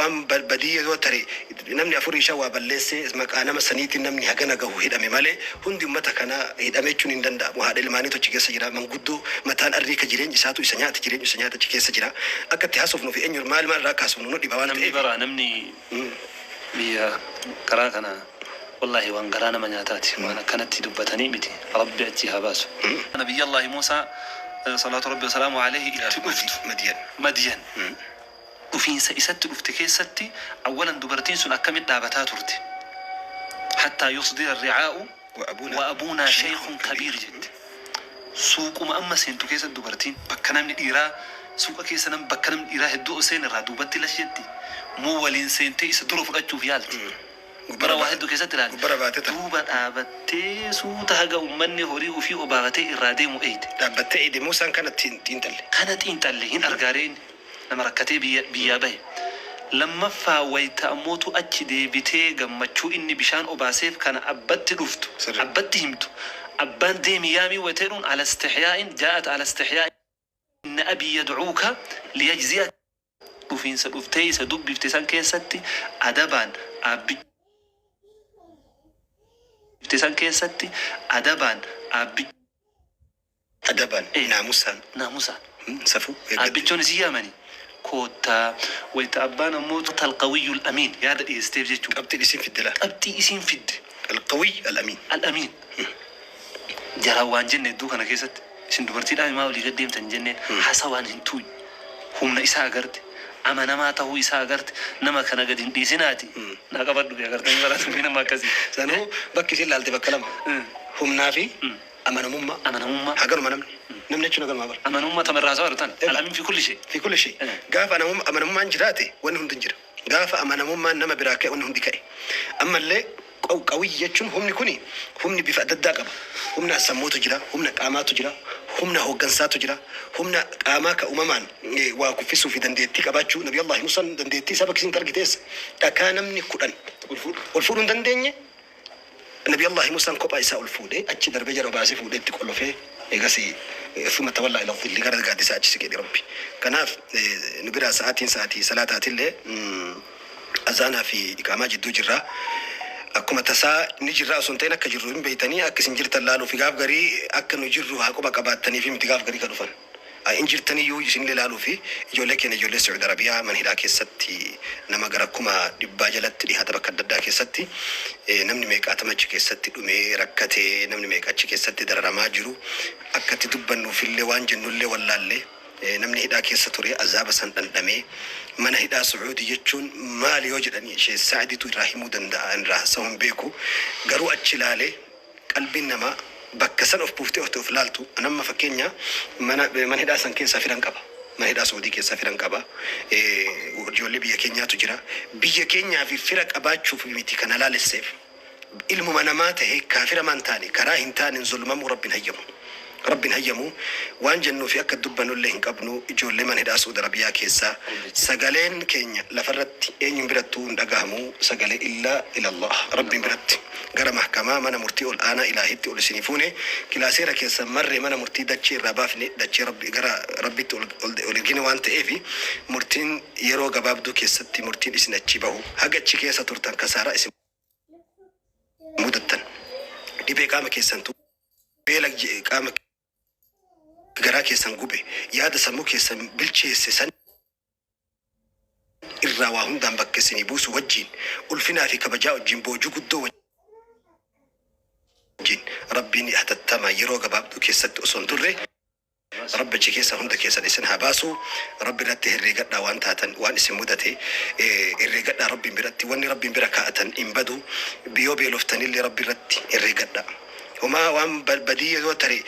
Waan badii yoo tare namni afurii shan waa balleessee maqaa nama saniitiin namni hagana gahu hidhame malee hundi ummata kanaa hidhame jechuun hin danda'amu. Haadha ilmaaniitu achi keessa jira. Manguddoo mataan arrii ka jireenyi isaatu isa nyaate jireenyi isa nyaate achi keessa jira. Akka itti haasofnuu fi eenyu maal maal irraa akka haasofnu nu dhiba waan Namni ta'eef. Bara namni biyya karaa kana wallaahi waan garaa nama nyaataati waan akkanatti dubbatanii miti Rabbi achii haa baasu. Nabiyyallaahi Muusaa salawaatu Rabbi wasalaamu aleyhi itti dhuftu Madiyan. Madiyan dhufiinsa isatti dhufte keessatti awwalan dubartiin sun akkamitti dhaabataa turte hattaa yusdira ri'aa'u Wa wa abuunaa sheykhun kabiir jette. Suuquma amma seentu keessatti dubartiin bakka namni dhiiraa suuqa keessa nam bakka namni dhiiraa hedduu ol seene irraa duubatti lash jetti moo waliin seentee isa dura fudhachuuf yaalti? Bara waa hedduu keessatti ilaali. Gubbara baate ta. Duuba dhaabattee suuta haga ummanni horii ufii obaafatee irraa deemu eeyde. Dhaabbattee eeyde. Muusaan kana xiinxalle. Kana xiinxalle hin argaaree inni nama rakkatee biyya biyyaa bahe. Lammaffaa wayta ammootu achi deebitee gammachuu inni bishaan obaaseef kana abbatti dhuftu, Sirri. abbatti himtu. Abbaan deemi yaamii wayta jedhuun ala istihyaa'in jaa'at ala istihyaa'i inna abii yad'uuka liyajziyaka dhufiinsa dhuftee isa dubbifte san keessatti adabaan aabbichoo dhufte san keessatti adabaan aabbichoo Adabaan, naamusaan. Naamusaan. Safuu eeggatte. Aabbichoon isin yaamani koottaa wayta abbaan ammoo Al-Qawiyyu Al-Amiin yaada dhiyeessiteef jechuudha. Qabxiin isiin fidde laa. Qabxii isiin fidde. Al-Qawiy Al-Amiin. Al-Amiin. Jaraan waan jenne hedduu kana keessatti isin dubartiidhaa maa olii gad deemtan hin jenneen haasawaan hin tuuy. Humna isaa agarte. Amanamaa tahuu isaa agarte. Nama kana gad hin dhiisinaati naa qabadhu bee agartanii bara dubbii nama akkasii. Sanuu bakki isiin laalte bakka lama. Humnaa fi amanamummaa. Amanamummaa. Haganuma namni. Namni jechuun haganuma bara. Amanamummaa tama irraa haasawaa jirtu tana. Al-Amiin fi kulli shay. Fi kulli shay. Gaafa amanamummaan jiraate wanni hundi hin jira. Gaafa amanamummaan nama biraa ka'e wanni hundi ka'e. Ammallee qawiyyi jechuun humni kuni humni bifa adda addaa qaba. Humna sammuutu jira, humna qaamaatu jira, humna hooggansaatu jira, humna qaamaa ka uumamaan waa kuffisuu fi dandeettii qabaachuu. Nabi Allahi Musaan dandeettii isaa bakki isin argite eessa? Dhakaa namni 10 ol fuudhuu hin dandeenye Nabi Allahi Musaan kophaa isaa ol fuudhee achi darbee jara baasee fuudhee itti qolofee eegasii thumma tawallaa ila dhilli gara gaaddisaa achi siqe Rabbi. Kanaaf nu biraa sa'aatiin sa'aatii salaataatillee azaanaa fi iqaamaa jidduu jirra. Akkuma tasaa ni jirraa osoo hin ta'in akka jirru hin beeytanii akka isin jirtan laaluu fi gaaf garii akka nu jirru haa quba qabaattaniifi miti gaaf garii ka dhufan. In jirtaniyyuu isinillee laaluufi ijoollee keenya ijoollee Saudi Arabiyaa mana hidhaa keessatti nama gara 100,000 jalatti dhihaata bakka adda addaa keessatti namni meeqaatama achi keessatti dhumee rakkatee namni meeqa achi keessatti dararamaa jiru akka itti dubbannuufillee waan jennullee wallaalle namni hidhaa keessa ture azaaba san dhandhamee mana hidhaa Su'uudii jechuun maali yoo jedhanii ishee Sa'ditu irraa himuu danda'a irraa haasa'uu hin beeku garuu achi ilaalee Qalbiin namaa bakka san of buuftee of of laaltu an amma fakkeenya mana mana hidhaa san keessaa firan qaba. Mana hidhaa Saudii keessaa firan qaba. Ijoollee biyya keenyaatu jira. Biyya keenyaa fi fira qabaachuuf miti kan halaalesseef. Ilmuma namaa tahee kaafira maan taane karaa hin taaneen zulmamuu Rabbi hin hayyamu. Rabbi hin hayyamu. Waan jennuu fi akka dubbannullee hin qabnu. Ijoollee mana hidhaa Saudi Arabiyaa keessaa sagaleen keenya lafarratti eenyuun birattuu hin dhagahamu. Sagalee illaa ilallah Rabbiin biratti gara mahkamaa mana murtii ol aanaa ilaahitti ol isinii fuune kilaaseera keessan marree mana murtii dachee irraa baafne dachee Rabbi gara Rabbitti ol ol ergine waan ta'eef murtiin yeroo gabaabduu keessatti murtiin isin achii bahu haga achi keessa turtan kasaaraa isin mudattan dhibee qaama keessan beela qaama garaa keessan gube, yaada sammuu keessan bilcheesse san irraa waa hundaan bakka isinii buusu wajjiin, ulfinaa fi kabajaa wajjiin, boojuu guddoo wajjiin, Rabbiin hatattamaan yeroo gabaabduu keessatti osoo hin turre, Rabbi achi keessaa hunda keessan isin haa baasu. Rabbi irratti herreegadhaa waan taatan, waan isin mudate herreegadhaa Rabbiin biratti. Wanni Rabbiin bira kaa'atan hin badu. Yoo beeloftanillee Rabbi irratti herreegadhaa. Homaa waan badii yoo tare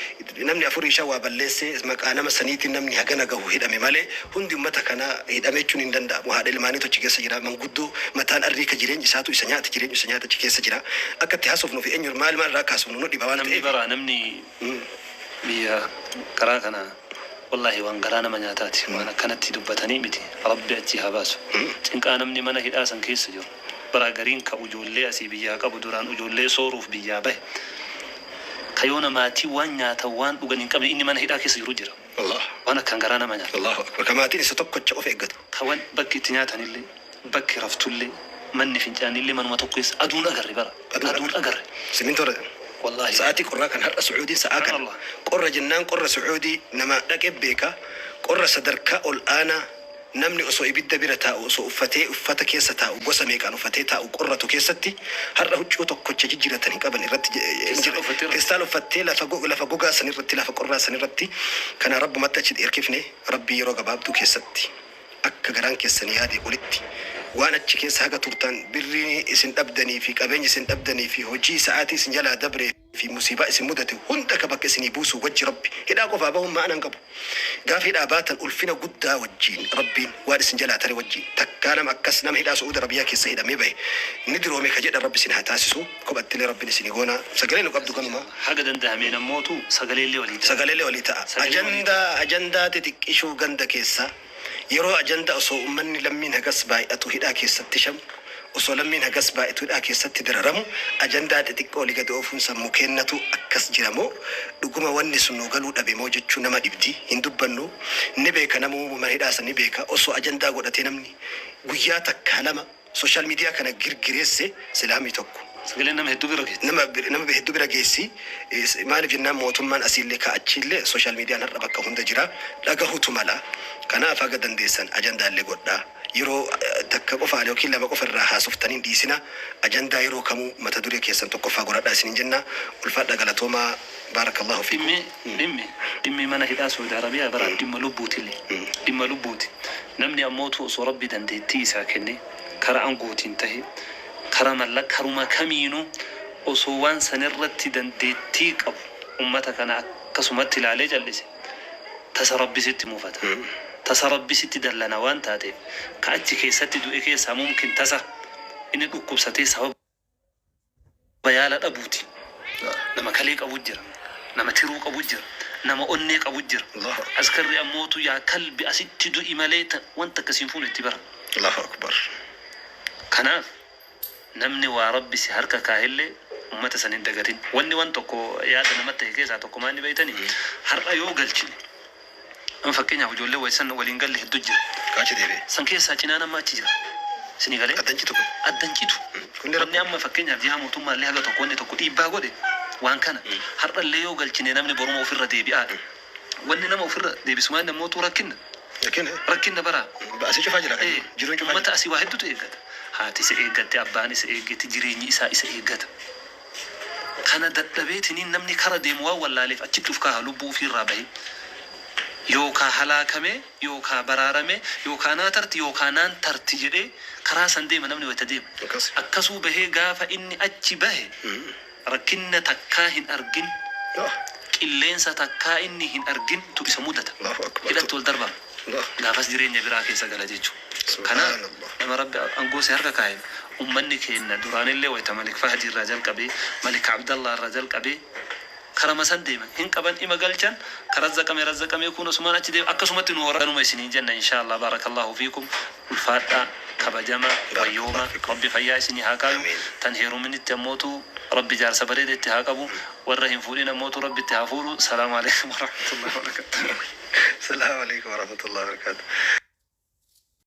namni afurii shan waa balleessee maqaa nama saniitiin namni hagana gahu hidhame malee hundi ummata kanaa hidhame jechuun hin danda'amu. Haadha ilmaaniitu achi keessa jira. Manguddoo mataan arrii ka jireenyi isaatu isa nyaate jireenyi isa nyaate achi keessa jira. Akka itti haasofnuu fi eenyu maal maal irraa akka haasofnu nu dhiba waan Namni ta'eef. bara namni Biyya karaa kana wallahi waan garaa nama nyaataati waan akkanatti dubbatanii miti Rabbi achii haa baasu cinqaa namni mana hidhaa san keessa jiru baraa gariin ka ujoollee asii biyyaa qabu duraan ujoollee sooruuf biyyaa bahe ka yoona maatii waan nyaatan waan dhugan hin qabne inni mana hidhaa keessa jiru jira Allah waan akkaan garaa nama nyaatu. Allahu akbar ka maatiin isa tokkocha of eeggatu. Ka wan bakki itti nyaatanillee. Bakki raftullee, manni fincaanillee manuma tokko keessa, aduun agarre bara. Aduun Aduun agarre. Simintoo Wallaahi. Sa'aatii qorraa kan har'a Sucuudiin sa'aa kana Allah. Qorra jennaan, qorra Sucuudii nama dhaqee beeka. Qorra sadarkaa ol aanaa, namni osoo ibidda bira taa'u, osoo uffatee uffata keessa taa'u, gosa meeqaan uffatee taa'u, qorratu keessatti har'a huccuu tokkocha jijjiiratan hin qaban irratti hin Keessaal jira. uffattee irra. Keessaal uffattee lafa gogaa san irratti, lafa qorraa san irratti. Kana rabbumatti achi erkifne. Rabbii yeroo gabaabduu keessatti akka garaan keessan yaade olitti waan achi keessa haga turtan birrii isin dhabdanii fi qabeenya isin dhabdanii fi hojii sa'aatii isin jalaa dabree fi musiibaa isin mudate hunda ka bakka isinii buusu wajji. Rabbi hidhaa qofaa bahuun ma'anan qabu. Gaafa hidhaa baatan ulfina guddaa wajjiin, Rabbiin waan isin jalaa tare wajjiin, takkaa nama akkas nama hidhaa Su'uudi Arabiyaa keessa hidhamee bahe ni diroome ka jedhan Rabbi isin haa taasisu. Kophattilee Rabbiin isinii goona. Sagalee nu qabdu kanuma. Haga danda'ameen ammootu sagaleellee walii ta'a. Sagaleelee walii ta'a. Sagalee walii ta'a. Ajandaa xixiqqishuu ganda keessa yeroo ajandaa osoo ummanni lammiin hagas baay'atu hidhaa keessatti shamu, osoo lammiin hagas baay'atu hidhaa keessatti dararamu, ajandaa xixiqqoo olii gadi oofuun sammuu kennatu akkas jira moo dhuguma wanni sun nu galuu dhabe moo jechuu nama dhibdi. Hin dubbannu, ni beeka, namuu mana hidhaa san ni beeka. Osoo ajandaa godhatee namni guyyaa takkaa lama social media kana girgireesse silaamii tokko Sagaleen nama hedduu bira geetti. Nama hedduu bira geessi. Maaliif jennaan, mootummaan asiillee ka achiillee social mediaan har'a bakka hunda jira, dhagahutu mala. Kanaaf haga dandeessan ajandaallee godhaa. Yeroo takka qofaan yookiin lama qofa irraa haasoftanii hin dhiisina. Ajandaa yeroo kamuu mata duree keessan tokkoffaa godhadhaa isinin jenna. Ulfaadha, galatoomaa, baarakallahu fiikum. Dhimmi mana hidhaa Saudi Arabiyaa bara dhimma lubbuutillee, dhimma lubbuuti. Namni ammootu osoo Rabbi dandeettii isaa kenne, kara angootiin tahe, kara mallaqa, karuma kamiinuu osoo waan sanirratti dandeettii qabu ummata kana akkasumatti ilaalee callise, tasa Rabbi sitti mufata, tasa Rabbi sitti dallana. Waan taateef ka achi keessatti du'e keessaa mumkin tasa inni dhukkubsatee sababa yaala dhabuuti. Nama kalee qabu jira, nama tiruu qabu jira, nama onnee qabu jira. Allahu akbar. Askarri ammootu yaa kalbi asitti du'i malee wanta akkasiin fuunu itti bara. Allahu akbar. Kanaaf namni waa Rabbi si harka kaahillee ummata san hin dagatin. Wanni wan tokko yaada namatti ta'e keessaa tokko maanni beeytanii, har'a yoo galchine, amma fakkeenyaaf ijoollee waysan waliin galle hedduu jira. Kaachi deebi'e. San keessaa cinaan amma achi jira isinii galee. Addan citu kun. Addan citu. Kunni wanni amma fakkeenyaaf jiha mootummaallee haga tokko wanni tokko dhiibbaa godhe waan kana har'allee yoo galchine namni boruma ofirra deebi'aadha. Wanni nama ofirra deebisu maal namootu rakkinna. Yookiin rakkinna baraa. Asii cufaa jira kan jiruun cufaa ummata jira. Asii waa hedduutu eeggata. Haati isa eeggatte, abbaan isa eeggatti, jireenyi isaa isa eeggata. Kana dadhabeetiniin namni kara deemu waan wallaaleef achitti uf kaaha, lubbuu ofiirraa bahe, yookaa halaakamee, yookaa baraarame, yookaa naa tarti, yookaa naan tarti jedhee karaa san deema namni wayta deema. Akkas. Akkasuu bahee gaafa inni achi bahe rakkinna takkaa hin argin, qilleensa takkaa inni hin argin tu isa mudata. Allahu akbar. Hidhatti ol darbama. Allah. Gaafas jireenya biraa keessa gala jechuudha. Kanaaf Subhanallah. nama Rabbi aangoo si harka kaa'e, ummanni keenya duraanillee wayita Malik Fahdi irraa jalqabee, Malik Abdallah irraa jalqabee karama san deeman hin qaban, ima galchan, ka razzaqame razzaqame, kun osumaan achi deema, akkasumatti nu hora. Kanuma isiniin jenna, insha Allah. Barakallahu fiikum, ulfaadhaa, kabajama, wayyooma. Rabbi fayyaa isinii haa kaayu. Amiin. Tan heeruminitti ammootu Rabbi jaarsa bareeda itti haa qabu, warra hin fuudhin ammootu Rabbi itti haa fuudhu. Salaamu alaikum warahmatullahi wabarakatuh. Salaamu alaikum warahmatullahi wabarakatuh.